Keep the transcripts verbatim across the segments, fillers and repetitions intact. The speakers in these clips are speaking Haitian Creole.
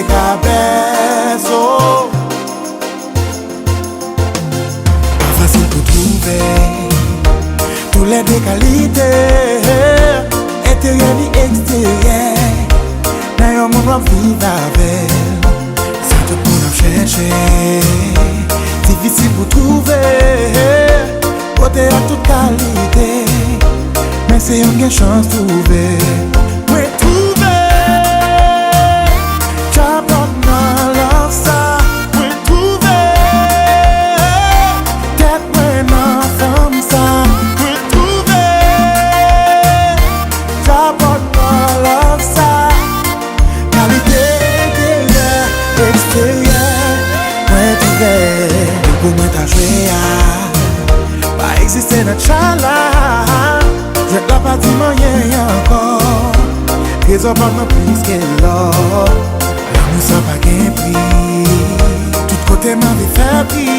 Kabèso. Pa fasil pou twouve toulède kalite, enteryè ni eksteryè, nan yon moun w ap viv avè l. Sa tout moun ap chèche, difisil pou twouve. Kote ak tout kalite, men se yon gen chans twouve. Mwen twouve djabòt nan love sa. Mwen twouve tèt mwen nan fanm sa. Mwen twouve djabòt nan love sa. Kalite enteryè, eksteryè, mwen twouve. Pou mwen ta jwe a, pa egziste nan tchala. Jwèt la pa di m anyen ankò. Trezò pa m nan plis ke lò. Lanmou sa pa gen pri. Tout kote m anvi fè bri.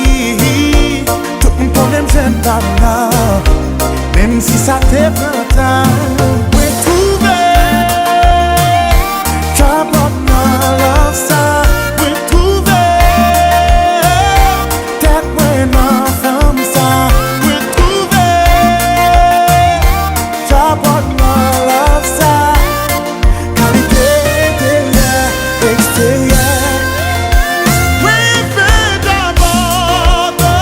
Tout moun konnen m jwenn pa m nan. Menm si sa te pran tan. Mwen twouve djabòt nan love sa. Mwen twouve tèt mwen nan fanm sa. Mwen twouve djabòt nan love sa. Kalite enteryè, eksteryè. Mwen fè djabòt, oh,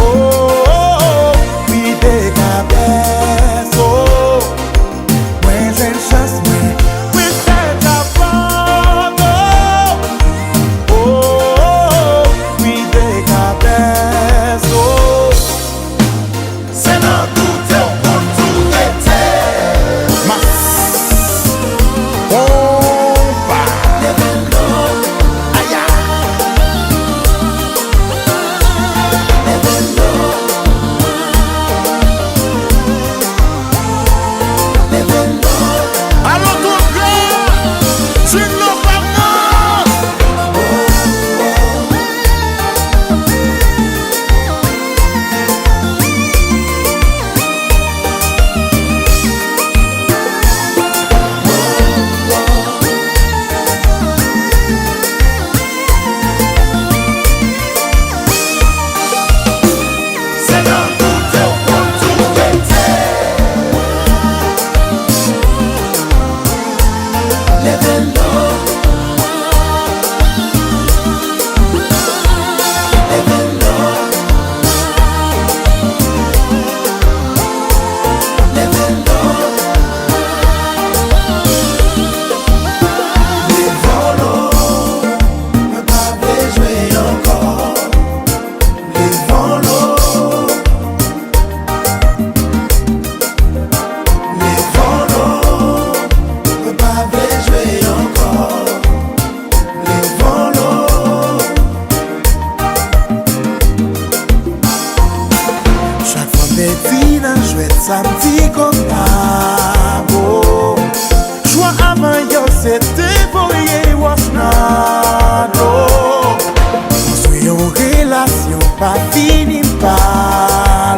oh, oh, oh, wi, de kabèso. Mwen jwenn chans mwen, mwen fè djabòt, oh, oh, oh, wi, de kabèso. Se nan doute w konn tou rete. Mas. Konpa. Aya. Alo, tonton, jwenn lòv pa m nan. Levon lo, mwen pa vle jwe ankò. Levon lo. Chak fwa m pèdi nan jwèt sa, m di konpa bon. Chwa avan yo se te voye wòch nan dlo. Konstwi yon relasyon pa fini m pa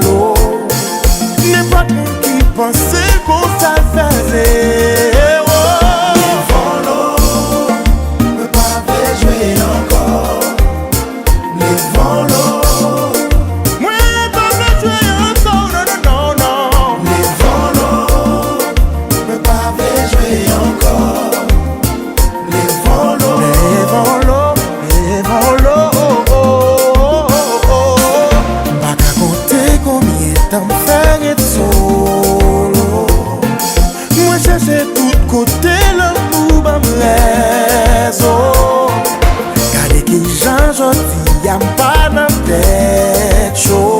lo. Nenpòt moun ki panse konsa l fè zewo. Levon lo, mwen pa vle jwe ankò. Levon lo. Mwen pa vle jwe ankò, non, non, non, non. Levon lo, mwen pa vle jwe ankò. Levon lo. Levon lo, levon lo, oh, oh, oh, oh, oh. M pa ka konte konbyen tan m fè ret solo. Mwen chèche tout kote, lanmou ban m rezon. Gade kijan jodi a m pa nan tèt cho.